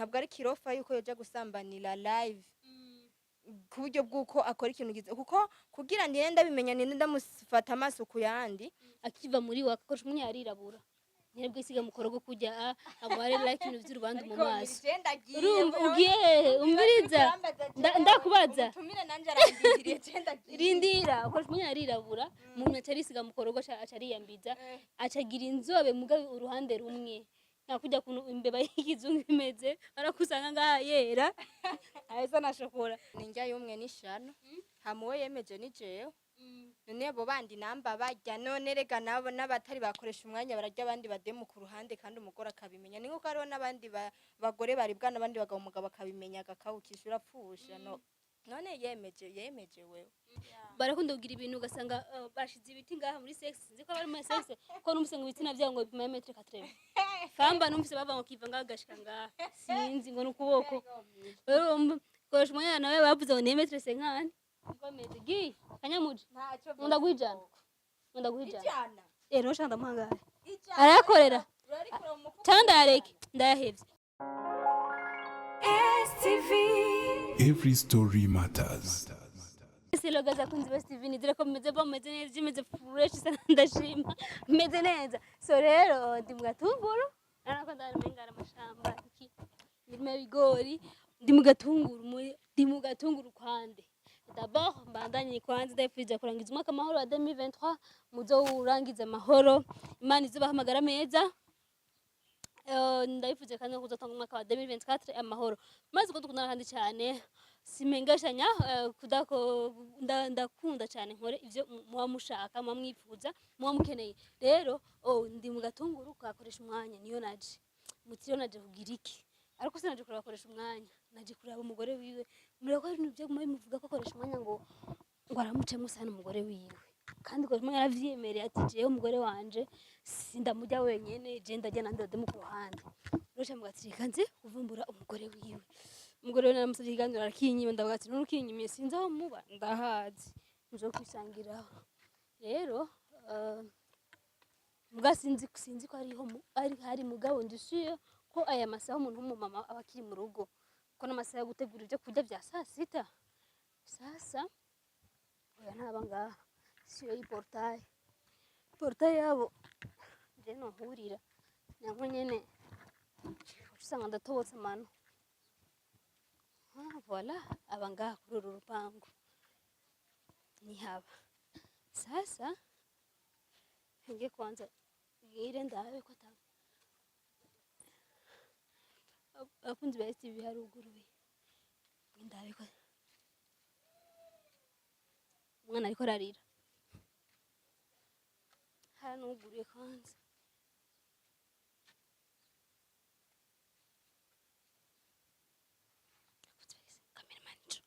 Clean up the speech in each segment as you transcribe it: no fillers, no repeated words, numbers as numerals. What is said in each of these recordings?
Ntabwo ari kirofa yuko yoja gusambanira live ku buryo bw'uko akora ikintu giza, kuko kugira ndende ndabimenya, ninde ndamufata amaso ku yandi. Akiva muri we agakoresha umwanya, yarirabura ntiyari bwisiga mukorogo kujya agware like ibintu vy'urubandu mu maso. Urumva ugiye hehe? Umviriza, ndakubaza. Utumire nanje arandindiriye, je ndagiye. Rindira, ukoresha umwanya, yarirabura, umuntu aca arisiga mukorogo, aca ariyambiza, acagira inzobe mugabe uruhande rumwe, nka kujya kuntu imbeba y'ikizungu imeze, barakusanga ngaha yera aheza na shokora. Ninjya y'umwe n'ishano hama uwo yemeje ni jewe. None abo bandi namba barya? None rega nabo n'abatari bakoresha umwanya bararya abandi bademu ku ruhande, kandi umugore akabimenya. Ni nkuko hariho n'abandi bagore baribwa n'abandi bagabo, umugabo akabimenya agakawukisha, urapfusha. No none yemeje, yemeje wewe. Barakunda kugira ibintu ugasanga bashize ibiti ngaha muri sex. Sinzi ko bari muri sex, ko numvise ngo ibitsina vyabo ngo bipima metero 80. Famba numvise bava ngo kiva ngaha gashika ngaha, sinzi ngo nukuboko. Rero koresha umwanya nawe bavuze ngo ni metero 50, niko meze gi kanyamuji. Ntacyo. Nkunda guhijana, nkunda guhijana. Ijana. Eh, no shanda muhangaye. Ijana. Arayakorera. Urarikura mu mufuko. Cyangwa ndayareke, ndayahevye. STV. Every story matters. Hello guys, akunzi ba Steven, nizere ko mumeze bo, mumeze neza, meze fresh sana, ndashima meze neza. So rero ndi mu gatunguru, urabona ko ndabona amashamba, iki imirima y'ibigori. Ndi mu gatunguru, ndi mu gatunguru kwande. D'abord mbandanye kwanza ndayipfuriza kurangiza umwaka amahoro wa 2023, muzowurangiza amahoro, Imana izobahamagara meza. Ndabifuza kandi no kuzotanga umwaka wa 2024 amahoro, maze ko dukundana kandi cyane simengashanya kudako ndakunda cyane nkore ivyo muba mushaka, muba mwifuza, muba mukeneye. Rero oh, ndi mu gatunguru kakoresha umwanya, niyo naje mutiro, naje kugira iki? Ariko sinaje kuraba akoresha umwanya, naje kuraba umugore wiwe. Murako ibintu byo bimuvuga ko akoresha umwanya ngo aramucemo sana umugore wiwe, kandi koresha umwanya yaravyemereye ati jewe umugore wanje sindamujya wenyene, je ndarya nandi bademu ku ruhande. Rero mugatirika nze kuvumbura umugore wiwe. Umugore we naramusavye ikiganiro arakinyima, ndavuga ati none ukinyimiye sinzi aho muba, ndahazi nzokwisangiraho. Rero muga sinzi ko ariho ari hari, mugabo ndishuye ko aya masaha umuntu w'umumama aba akiri mu rugo, ko n'amasaha yo gutegura ibyo kurya bya saa sita. Sasa oya, ntaba ngaha, siyo iyi portail, portail yabo je nohurira nyamwe nyene usanga ndatobotse amano. Ah, voilà, aba ngaha kuri uru rupangu nihaba. Sasa nge kwanza ngire ndabe ko ata abakunzi ba STV haruguruye, ndabe ko umwana ariko ararira haranuguruye kwanza. Abakunzi ba STV, cameraman jo.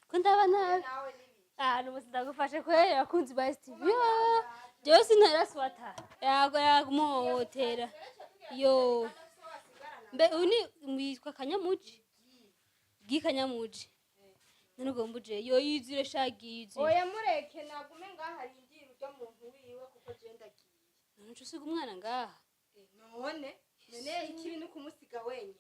Ko ndaba nabi ahantu bose, ndagufashe kweri abakunzi ba STV. Yo, jewe sintera swata yago yamuhotera yo. Mbe uyu ni witwa Kanyamuji bw'ikanyamuji, none ugomba uje yo yizire shagize. Oya, mureke nagume ngaha arindire urya muntu wiwe, kuko je ndagiye. None uca usiga umwana ngaha? None ikibi ni ukumusiga wenyene.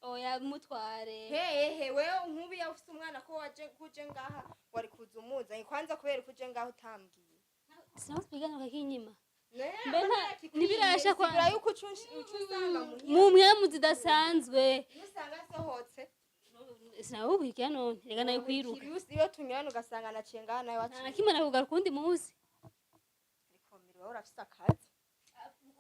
Oya, mutware. Hehe, wewe nkubu iyo ufise umwana ko waje kuje ngaha wari kuza umuzanye kwanza, kubera ko uje ngaha utambwiye. Sinawusipiganira kakinyima. Mbe ntibirasha kwa yuko uca usanga muhira. Mu mpwemu zidasanzwe. Iyo usanga asohotse. Sinawukurikira none reka nawe kwiruka. Iyo tunyurana ugasanga naciye ngaha nawe nta waciye. na kimwe, nakugaruka uwundi munsi. Ariko miri wowe urafise akazi.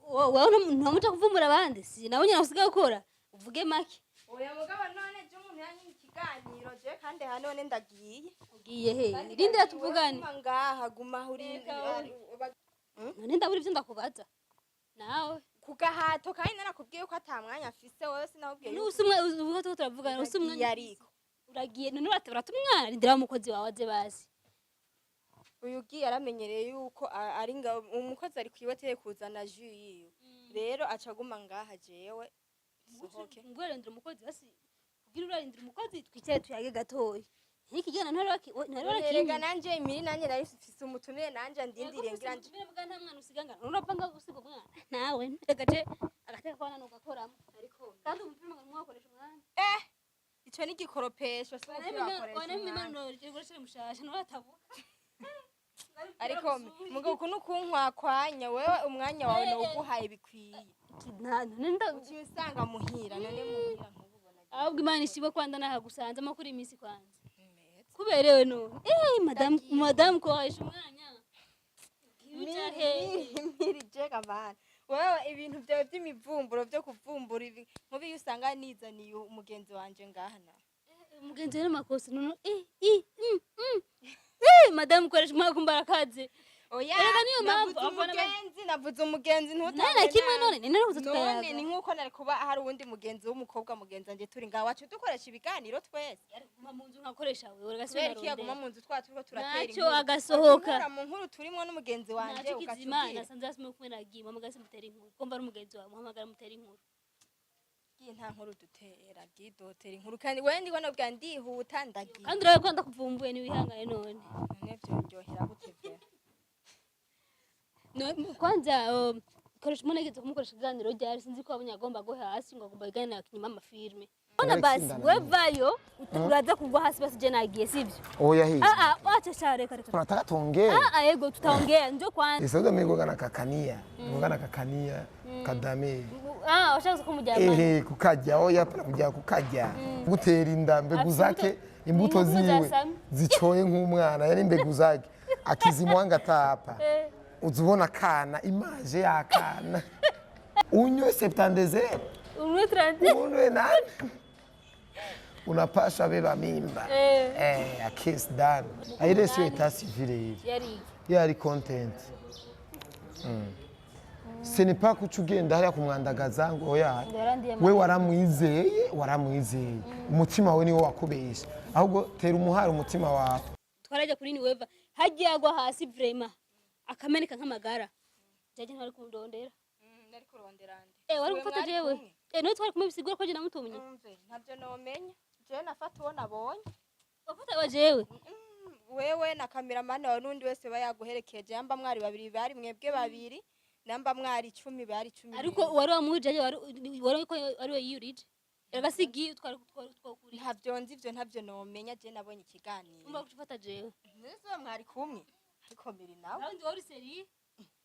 Wewe ntamuca kuvumbura abandi, si nawe nyine usigaye ukora, uvuge make. Oya mugabo, none je umuntu yanyima ikiganiro je, kandi ha none ndagiye. Ugiye he? Rindira tuvugane. Guma ngaha, guma aho uri. None ndabura ivyo ndakubaza nawe. Ku gahato, kandi narakubwiye ko ata mwanya afise wowe, sinakubwiye yuko Nusi umwe ubu tuko turavugana, usi umwe. Ndagiye ariko. Uragiye none, urata umwana, rindira wa mukozi wawe aze bazi. Uyu ugiye yaramenyereye yuko ari nga umukozi ari kwihoteli kuzana jus yiwe, rero aca aguma ngaha, jewe sohoke. Ngo urarindira umukozi, basi kugira urarindira umukozi, twicare tuyage gatoya. Ntikigana ntari Erega warakinye. Nanje imiri nanje nari mfise umutumire, nanje andindiriye ngira nje. Ngira nta mwana usiga ngana, urapfa nga usiga umwana nawe agace agateka kwana nugakoramo. Ariko kandi umupira ngo mwakoresha umwanya. Eh, ico ni igikoropesho, si umupira wakoresha umwanya. Wanene mushasha nturatabuka. Ariko mugabo ukuntu kunkwakwanya wewe, umwanya wawe nawuguhaye bikwiye. Uciye usanga muhira, none muhira nkububona. Ahubwo Imana ishimwe kwanda nahagusanze. Amakuru iminsi kwanza? Meza. Kuberewe none, eh madame. Ndagiye. Madame, koresha umwanya uja hehe? Miri jega bana, wewe ibintu byawe by'imivumburo byo kuvumbura ibi, nkubi iyo usanga nizaniye umugenzi wanje ngaha na Umugenzi we n'amakosa none, eh i mm, mm. Eh madame, koresha umwanya kumbarakaze. Oya. Erega niyo mpamvu Navuze umugenzi, navuze umugenzi. Nta Ntutange na kimwe. nabi. None ni none None tukayaga. Ni nkuko nari kuba hari uwundi mugenzi w'umukobwa mugenzi wanje turi ngaha wacu dukoresha ibiganiro twese. Guma mu nzu nkakoresha wewe. Kubera iki yaguma mu nzu twa turiko turatera Ntacyo, inkuru? agasohoka. Unkura mu nkuru turimo n'umugenzi wanje. Ntacyo kizimana. Ukatubwira. Asanze hasi muri kumwe na Gima mugase mutera inkuru, ko mba ari umugenzi wawe, muhamagara mutera inkuru. Giye nta nkuru dutera, bwidotera inkuru, kandi wewe ndiko nabwira ndihuta, ndagiye. Kandi urabe ko ndakuvumbuye, ntiwihangane none. None vyondyohera gute vera? No, kwanza koresha umuntu ageze kumukoresha ikiganiro ryari, sinzi ko wabonye agomba agwe hasi, ngo agomba kuganira kinyuma amafilme. Ona basi. Ndana. Wevayo uraza kugwa hasi, basi je nagiye, sivyo? Oya hii. Ah ah, acha sha, reka reka. Tunataka tuongee. Ah ah, yego tutaongea, njo kwanza. Sauda mimi ngoga nakakania. Ngoga nakakania kadame. Ah, ushaza kumujyana. Ehe, kukaja oya hapana kuja kukaja. Gutera inda mbegu Afite zake imbuto imbuto za ziwe Sami. zicoye nk'umwana, yani mbegu zake akizimwanga tapa. Uzubona kana image y'akana. Unywe 72 Unywe 30. Unywe nani? Unapasha beba mimba. Eh, a case done. Ile sio état civil ile. Yari iki? Yari content. Ce n'est pas kuca ugenda hariya kumwandagaza ngo oya. Yarandiye. We waramwizeye, waramwizeye. Umutima wawe niwo wakubesha. Ahubwo tera umuhari umutima wawe. Twarajya kuri Niweva, hagiye agwa hasi vraiment akameneka nk'amagara, jaje ntwari kumudondera. Nari kurondera nde? Eh, wari Wewe gufata mwari jewe. kumwe? Eh, niwe twari kumwe, bisigura ko je namutumye. Umve, ntabyo nomenya, jewe nafata uwo nabonye. Wafata wa jewe? Wewe na kameramani wawe n'undi wese aba yaguherekeje, yamba mwari babiri bari mwebwe babiri, namba mwari 10 bari 10. Ariko wari wamuhuje, wari ko ari we yiyurije, erega sigiye twari twakuri. Ntabyo nzi ivyo, ntabyo nomenya, je nabonye ikiganiro. Umva gufata jewe. Nese mwari kumwe, ariko mbere nawe. Nawe ndi wari sérieux?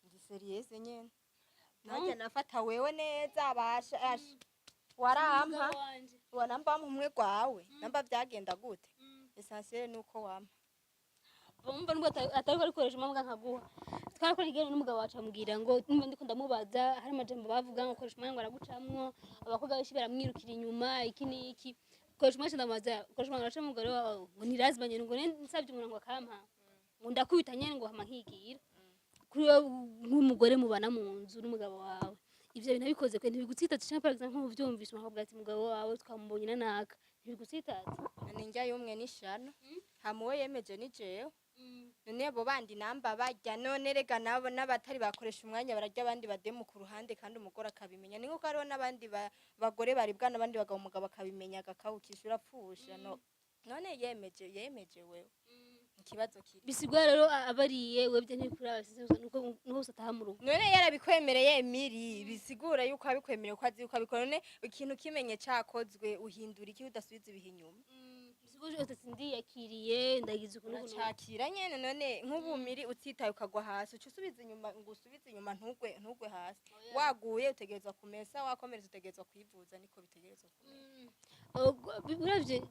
Ndi sérieuse nyene, nanjye nafata wewe neza basha asha warampa. Wanje. Wanamba umwe gwawe, namba byagenda gute, essentiel nuko wampa. Umva, nubwo atari ko arikoresha umwanya nkaguha, twarakora ikiganiro n'umugabo wacu, amubwira ngo nimba ndiko ndamubaza, hari amajambo bavuga ngo koresha umwanya ngo aragucamwo abakobwa benshi baramwirukira inyuma, iki n'iki. Koresha umwanya, ndamubaza, koresha umwanya araca umugore wawe ngo ntirazimanye, ngo nsabye umuntu ngo akampa ngo ndakubita nyene ngo hama nkigira. Kuri wowe nk'umugore mubana mu nzu n'umugabo wawe, ivyo bintu abikoze kwe ntibigutsitaza? Canke par exemple nk'uvyumvise umuntu akavuga ati umugabo wawe twamubonye na naka, ntibigutsitaza? Ninjya y'umwe n'ishano hama uwo yemeje ni jewe. None abo bandi namba barya, none rega nabo n'abatari bakoresha umwanya bararya abandi bademu ku ruhande, kandi umugore akabimenya. Ni nkuko hariho n'abandi bagore baribwa n'abandi bagabo, umugabo akabimenya agakawukisha, urapfusha. No none yemeje, yemeje wewe, ikibazo kiri. Bisigwa rero abariye webye ntibikuraba, nuko nuko usataha mu rugo. None yarabikwemereye Emiri, bisigura yuko abikwemereye, ko azi yuko abikora. None ikintu kimenye cakozwe, uhindura iki udasubiza ibihe inyuma? Bisigwa utati ndiyakiriye, ndagize ukuntu ukuntu. Uracakira nyene. None nk'ubu miri utitaye ukagwa hasi, uca usubiza inyuma ngo usubize inyuma ntugwe hasi? Waguye utegerezwa kumesa, wakomeretse utegerezwa kwivuza, niko bitegerezwa kumera. Uravye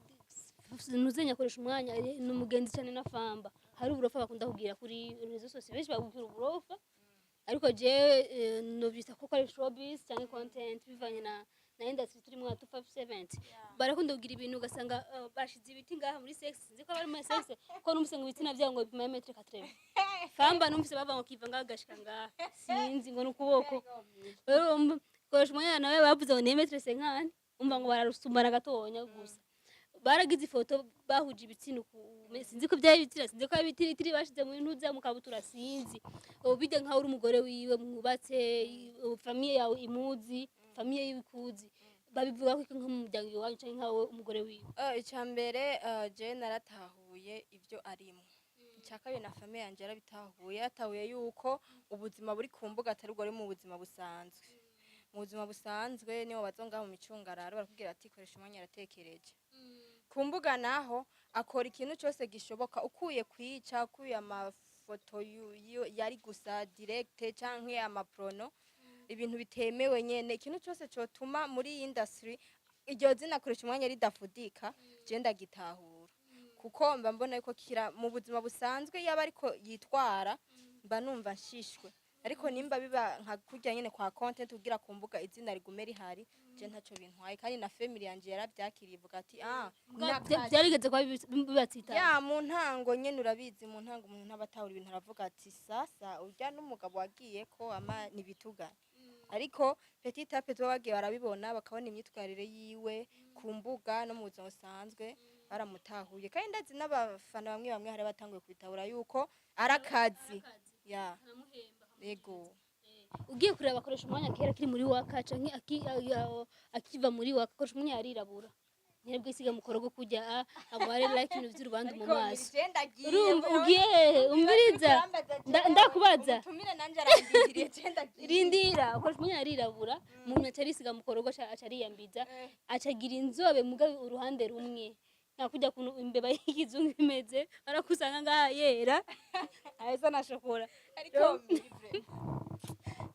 ntuzenya akoresha umwanya, ni umugenzi cyane na Famba. Hari uburofa bakunda kugira kuri réseaux sociaux, benshi babwira uburofa, ariko jewe novyita ko ari showbiz cyangwa content, bivanye na industry turimo ya 257. Barakunda kugira ibintu ugasanga bashize ibiti ngaha muri sex, sinzi ko bari muri sex, ko numvise ngo ibitsina vyabo ngo bipima mètre 80. Famba numvise bava ngo kiva ngaha gashika ngaha, sinzi ngo nukuboko. Rero koresha umwanya nawe bavuze ngo ni mètre 50, umva ngo bararusumbana gatonya gusa. Baragize ifoto bahuje ibitsina sinzi ko byari ibitsina, sinzi ko ari ibitiritiri bashize mu ntuza mu kabutura, sinzi. Ubu bijya nkaho uri umugore wiwe mwubatse, famille yawe imuzi, famille yiwe ikuzi, babivuga ko nko mu muryango iwanyu canke nkawe umugore wiwe? Icya mbere, je naratahuye ibyo arimo. Icya kabiri, na famille yanje yarabitahuye, yatahuye yuko ubuzima buri ku mbuga atari ubwo ari mu buzima busanzwe. Mu buzima busanzwe niyo baza ngaho mu micungararo barakubwira ati: "Koresha umwanya, aratekereje." Ku mbuga naho akora ikintu cyose gishoboka, ukuye kwica, ukuye amafoto yari gusa direct canke amaprono, ibintu bitemewe nyene, ikintu cyose cotuma muri iyi industry iryo zina akoresha umwanya ridafudika, je ndagitahura, kuko mba mbona yuko kira mu buzima busanzwe yaba ariko yitwara mba numva nshishwe. Ariko nimba biba nka kurya nyene kwa content kugira ku mbuga izina rigume rihari, je ntaco bintwaye, kandi na family yanje yaravyakiriye, ivuga ati: "Ah, n'akazi." Byarigeze kuba bibatsitaza? Ya, mu ntango nyene, urabizi, mu ntango umuntu ntabatahura ibintu, aravuga ati: "Sasa urya n'umugabo wagiye ko ama nibitugane." Ariko petit à petit bagiye barabibona, bakabona imyitwarire yiwe ku mbuga no mu buzima busanzwe, baramutahuye. Kandi ndazi n'abafana bamwe bamwe hari batanguye kubitahura yuko ari akazi, ya, yego. Ugiye kureba, akoresha umwanya kera akiri muri Waka canke akiva muri Waka, akoresha umwanya yarirabura, ntiyari bwisiga mukorogo kurya agware like ibintu vy'urubandu mu maso. Urumva ugiye hehe? Umviriza, ndakubaza. Utumire nanje arandindiriye, je ndagiye. Rindira. Akoresha umwanya yarirabura, umuntu aca arisiga mukorogo, aca ariyambiza, acagira inzobe mugabe uruhande rumwe, nka kurya kuntu imbeba y'ikizungu imeze, barakusanga ngaha yera aheza na shokora. Ariko mivre.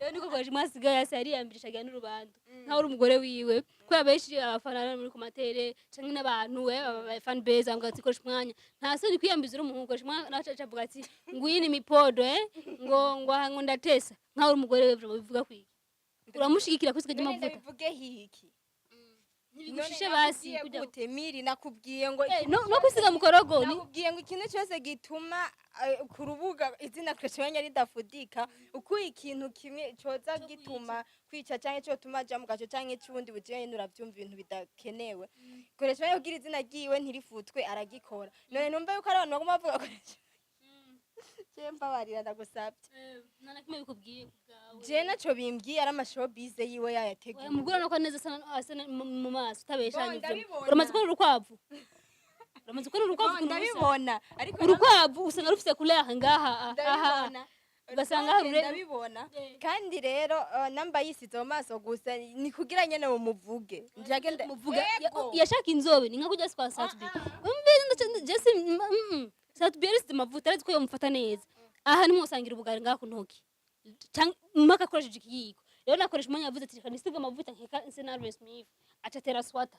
Rero niko kwaje mwasigaye asa yariyambirisha, agira n'urubandu nkaho uri umugore wiwe, kubera benshi abafana bari muri commentaire canke n'abantu we aba fan base bambwira ati: "Koresha umwanya, nta soni kwiyambiza uri umuhungu." Koresha umwanya nawe aca avuga ati: "Ngwini mipodo ngo ngo aha ngo ndatesa." Nkaho uri umugore we, bivuga kwiki? Uramushigikira kwisiga None ry'amavuta? Ndabivuge hiki? Ntibigushushe basi Nakubwiye kujya gute, Miri? Nakubwiye ngo No kwisiga mukorogo ni nakubwiye ngo ikintu cyose gituma ku rubuga izina Koresha ridafudika, ukuye ikintu kimwe coza gituma kwica canke cotuma aja mu gaco canke c'ubundi bujanye, uravyumva, ibintu bidakenewe. Koresha kugira izina ryiwe ntirifutwe, aragikora. None numva yuko ari abantu baguma bavuga Koresha, je mbabarira, ndagusabye. Nta na kimwe bikubwiye ku bwawe? Je naco bimbwiye, ari amashowbiz yiwe yayateguye. Oya, mugura nuko neza asa mu maso utabeshanye. Bon, ndabibona. Uramaze kubona urukwavu? Uramaze kubona urukwavu Bon, ukuntu rusa? Ndabibona, ariko Urukwavu usanga rufise couleur ngaha aha. Ndabibona. Ugasanga hari Ndabibona. Kandi rero namba yisize mu maso gusa ni kugira nyene mumuvuge, njage Muvuga. Yego. Yashaka inzobe ni nka kurya kwa Sat-B. Umbe Jesse, Sat-B yarisize amavuta, arazi ko yomufata neza. Aha nimwe usangira ubugari ngaha ku ntoki mpaka akoresheje ikiyiko. Rero nakoresha umwanya, yavuze ati: "Reka nisige amavuta nkeka nse na Alvin Smith." Aca atera swata,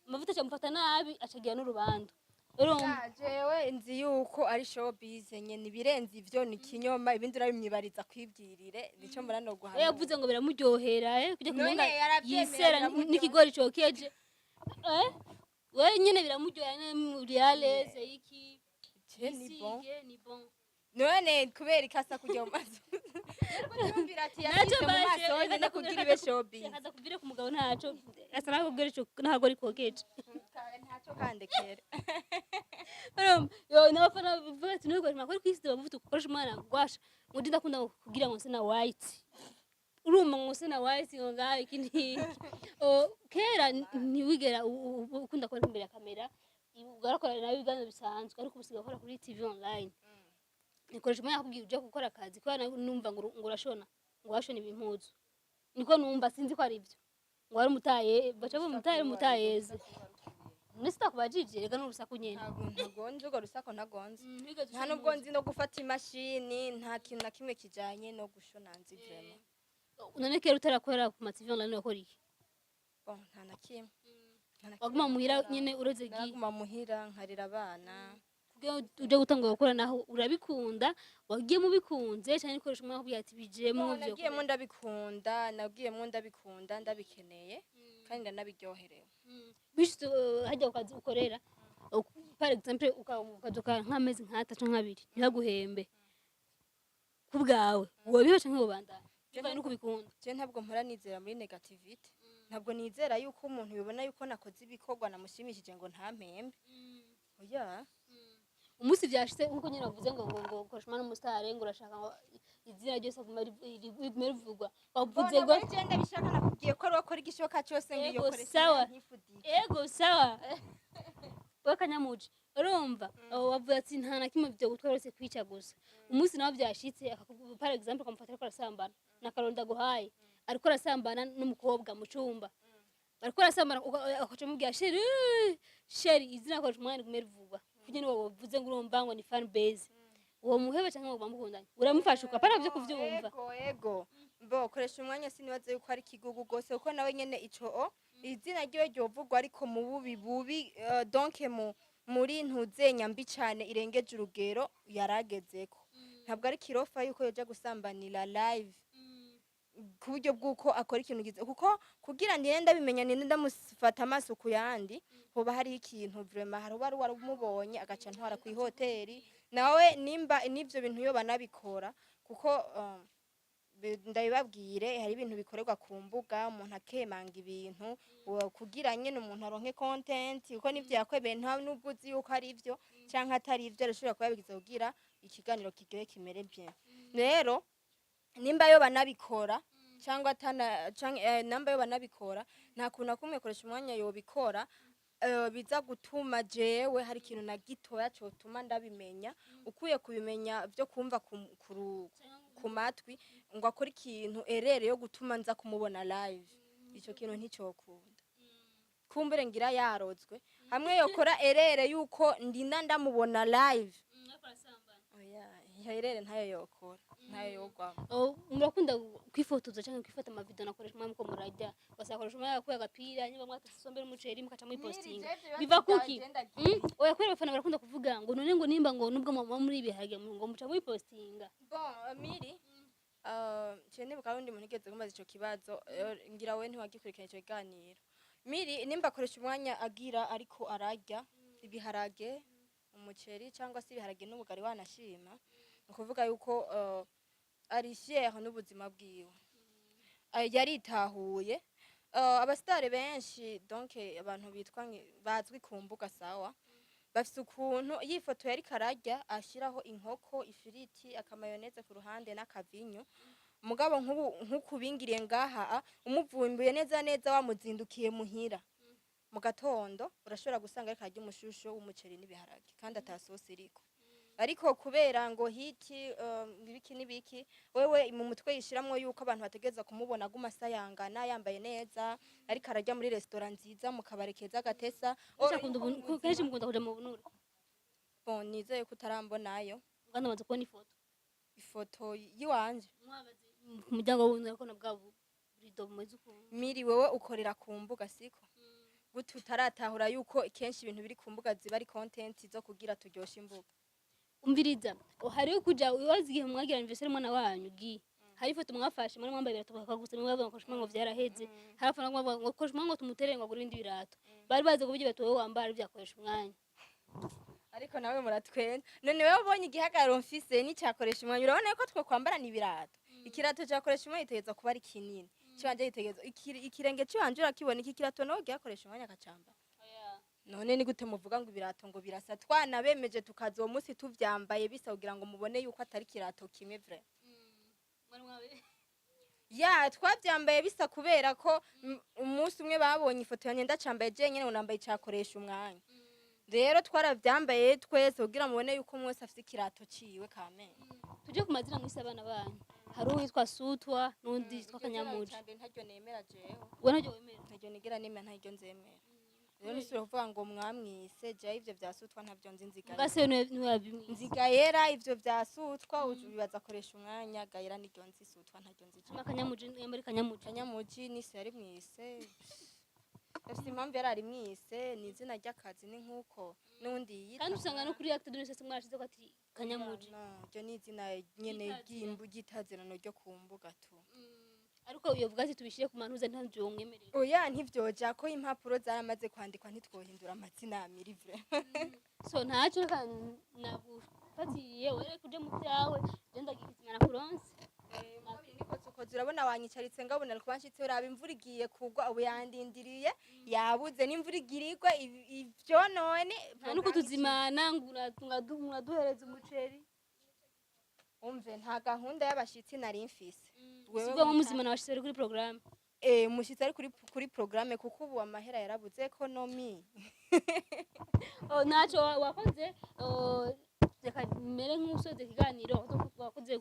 amavuta acamufata nabi, acagira n'urubandu. Urumva? Ja, jewe nzi yuko ari showbiz nyene, ibirenze ivyo ni kinyoma, ibindi urabimwibariza kwibwirire, nico mbona no We guhanura. yavuze ngo biramuryohera kujya None kumenga yaravyemera, yisera biramuryohera. n'ikigori cokeje. We nyene biramuryohera muri iki. Je ni bon. Yisige, ni bon. None kubera ikasa kujya mu maso, yumvira ati Naco yasize mu baje maso nyene kugira ibe showbiz. Reka kubwire ku mugabo, ntaco asa nakubwira ico ntabwo kokeje. Ntaco kandekera. Urumva yo n'abafana bavuga ati: "Nuko makuru kwisize amavuta ukoresha umwana gwasha ngo ndi ndakunda kugira ngo nse na white." Urumva ngo nse na white, ngo ngaho iki n'iki. Kera ntiwigera ukunda kubona imbere ya kamera, ugarakora nawe ibiganiro bisanzwe, ariko ubu usigaye ukora kuri TV online. Nikoresha umwanya akubwira uje gukora akazi, kubera numva ngo urashona, ngo washona impuzu, niko numva, sinzi ko ari byo, ngo wari umutaye, baca bavuga umutaye, umutayeze. None sitakubajije, rega n'urusaku nyene. Ntabwo ntagonze urwo rusako, ntagonze. Ntiwigeze Nta ushona nubwo impuzu. nzi no gufata imashini, nta kintu na kimwe kijanye no gushona nzi vraiment. None kera utarakora ku ma TV online wakora iki? Bon, nta na kimwe. Nta na kimwe. Waguma muhira nakora. nyene ureze gi Naraguma muhira nkarera abana. Kugira ngo uje gutangura gukora naho urabikunda, wagiye mubikunze cyane, ukoresha umwanya kugira ati bijemo? Bon, Vyo nagiyemo ndabikunda, nagiyemo ndabikunda, ndabikeneye kandi ndanabiryoherewe. Bishitse hajya ku kazi ukorera, par exemple ukaduka nk'amezi nk'atatu, nk'abiri ntibaguhembe, ku bwawe wobiba canke wobandanya bivanye n'uko ubikunda? Je ntabwo mpora nizera muri négativité. Ntabwo nizera yuko umuntu yobona yuko nakoze ibikorwa namushimishije ngo ntampembe. Oya. Umunsi vyashitse, nkuko nyene bavuze ngo koresha umwana w'umusitari, ngo urashaka ngo izina ryose rigume rivugwa, wavuze ngo Ngo je ndabishaka, nakubwiye ko ari wakora igishoboka cyose ngo iyo Ego, koresha sawa. ntifudike. Ego, sawa. We Kanyamuji, urumva abo bavuze ati nta na kimwe vyo gutwara uretse kwica gusa. Umunsi nawe vyashitse, par exemple akamufata ariko arasambana, nakaronda guhaye, ariko arasambana n'umukobwa mu cumba, bariko arasambana, ukaca umubwira: "Chéri, chéri, izina koresha umwanya rigume rivugwa." Kuko niwe wavuze ngo urumva ngo ni fan base, uwo muhebe canke ngo bamukundanye, uramufasha ukapana vyo kuvyumva? Ego, bo koresha umwanya sinibaze yuko ari kigugu gose, kuko nawe nyene ico o izina ryiwe ryovugwa, ariko mu bubi bubi, donc mu muri ntuzenya mbi cane irengeje urugero yaragezeko. Ntabwo ari kirofa yuko yoja gusambanira live ku buryo bw'uko akora ikintu gize, kuko kugira ndende ndabimenya, ninde ndamufata amaso ku yandi, hoba hariho ikintu vraiment, hari uba warumubonye agaca ntwara ku ihoteli nawe, nimba n'ivyo bintu yo banabikora, kuko ndabibabwire, hari ibintu bikorerwa ku mbuga, umuntu akemanga ibintu kugira nyene umuntu aronke content, kuko nivyo yakwebeye nta nubwo uzi yuko ari ivyo canke atari ivyo, arashobora kuba yabigize kugira ikiganiro kiryohe kimere bien. Rero nimba yo banabikora cyangwa atana canke namba yo banabikora, nta kuntu na kumwe koresha umwanya yobikora, biza gutuma jewe hari ikintu na gitoya cotuma ndabimenya. Ukuye kubimenya byo kumva ku matwi ngo akore ikintu erere yo gutuma nza kumubona live, ico kintu nticokunda. Kumbure ngira yarozwe hamwe yokora erere yuko ndinda ndamubona live. Oya, iyo erere ntayo yokora, ntayo yogwamo. Oh, murakunda kwifotoza cyangwa kwifata amavideo nakoresha umwanya muko murajya, basakoresha umwanya yakuye agapira, niba mwatetse isombe n'umuceri mukaca muyipostinga, biva kuki? Oya, kubera abafana barakunda kuvuga ngo none ngo nimba ngo nubwo muba muri ibiharage ngo muca muyipostinga. Bon, Miri, ciye nibuka wundi muntu igeze kumbaza ico kibazo, ngira we ntiwagikurikirana ico kiganiro. Miri, nimba akoresha umwanya agira ariko ararya ibiharage, umuceri, cyangwa se ibiharage n'ubugari, wanashima, ni ukuvuga yuko ari fier n'ubuzima bwiwe. Yaritahuye. Abasitari benshi, donc abantu bitwa bazwi ku mbuga, sawa, bafise ukuntu iyo ifoto yariko ararya ashiraho inkoko, ifiriti, akamayoneze ku ruhande n'akavinyu. Mugabo nk'ubu nk'ukubingiriye ngaha, umuvumbuye neza neza wamuzindukiye muhira mu gatondo, urashobora gusanga ariko arya umushusho w'umuceri n'ibiharage kandi atasosi iriko, ariko kubera ngo hiti ibiki n'ibiki, wewe mu mutwe yishiramwo yuko abantu bategereza kumubona aguma asayangana, yambaye neza, ariko ararya muri resitora nziza, mu kabari keza gatesa. Kenshi akunda kenshi mukunda kuja mu bunure. Bon, nizeye ko utarambonayo. Kandi amaze kubona ifoto. Ifoto yiwanje? Mwahagaze ku muryango w'ubunure, ko na bwa burido bumeze ukuntu. Miri, wewe ukorera ku mbuga, siko? Gute utaratahura yuko kenshi ibintu biri ku mbuga ziba ari content zo kugira turyoshe imbuga? Umviriza, hariho kuja wazi igihe mwagira anniversaire umwana wanyu gi, hari ifoto mwafashe muri mwambaye ibirato bakagusa, mwe bavuga ngo ngo vyaraheze, hari abafana bavuga ngo koresha umwanya ngo tumutere ngo agure ibindi birato, bari bazi ko ibyo birato wowe wambara ari vyakoresha umwanya. Ariko nawe muratwenda. None wewe ubonye igihagararo mfise n'icyakoresha umwanya, urabona yuko twe kwambarana ibirato? Ikirato cyakoresha umwanya gitegerezwa kuba ari kinini, cibanje gitegerezwa ikirenge cibanje urakibona. Iki kirato nawe gihakoresha umwanya akacambara? None ni gute muvuga ngo ibirato ngo birasa, twanabemeje tukaza uwo munsi tuvyambaye bisa kugira ngo mubone yuko atari ikirato kimwe vrai? Ya, twavyambaye bisa kubera ko umunsi umwe babonye ifoto yanjye ndacambaye jenyene, ngo nambaye icakoresha umwanya. Rero twaravyambaye twese kugira mubone yuko umwe wese afise ikirato ciwe kamene. Tuje ku mazina mwise abana banyu. Hari uwitwa Sutwa n'undi yitwa Kanyamuji. Ntaryo nemera jewe. We ntaryo wemera? Ntaryo nigera nemera, ntaryo nzemera. Rero ntusubire kuvuga ngo mwamwise jewe ivyo vya Sutwa, ntavyo nzi. Nziga Mbwa niwe yabimwise. Nzigayera. Ivyo vya Sutwa ubibaza akoresha umwanya. Gayera niryo nzi, Sutwa ntaryo nzi jewe. Hama Kanyamuji, muri Kanyamuji? Kanyamuji nise yari mwise, afite impamvu yari ari mwise, ni izina ry'akazi, ni nk'uko n'undi yiyita. Kandi usanga no kuri acte de naissance mwarashize ko ati Kanyamuji. No, iryo ni izina nyene ry'itazirano ryo ku mbuga tu. Ariko iyo vuga ati tubishire ku mantuze, ntabyo womwemerera? Oya, ntivyoja ko impapuro zaramaze kwandikwa, ntitwohindura amazina ya mirivre. So ntacyo, reka nagufatiye were kuje mu byawe, je ndagiye kizimana kuronse. Ndagucokoza, urabona wanyicaritse, ngabona ari kuba nshitse, uraba imvura igiye kugwa, ubu yandindiriye yabuze, n'imvura igira igwe ivyonone. Nta nuko tuzimana ngo muraduhereza umuceri. Umve, nta gahunda y'abashitsi nari mfise. Wewe Sibwo muzimana abashitsi bari kuri programme. Umushitsi ari kuri programme, kuko ubu amahera yarabuze, économie. Oh, ntacyo wakoze. Oh, reka mere nk'usoza ikiganiro. Wakoze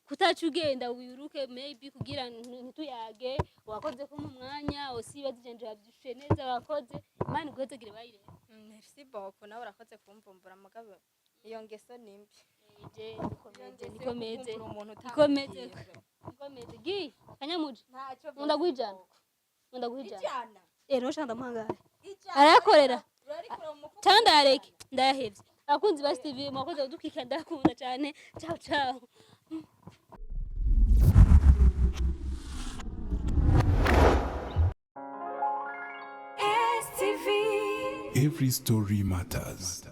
kutaca ugenda wiruke, maybe kugira ntituyage. Wakoze ko mu mwanya osiba zigenje wabyishuye neza, wakoze, Imana iguhezagire bayireba. Merci beaucoup, nawe urakoze kumvumbura, mugabo iyo ngeso ni mbi. Je Iyo nikomeze. ngeso yo Nikomeze. kuvumbura umuntu Nikomeze. utamubwiye. Nikomeze gi kanyamuje. Ntacyo. Nkunda guha 100, nkunda guha 100. 100? No shanda muhangaye. 100? Arayakorera. Urarikura mu mufuko? Cyangwa ndayareke, ndayahevye. Abakunzi ba STV, mwakoze kudukika, ndakunda cyane. Ciao ciao. STV. Every story matters.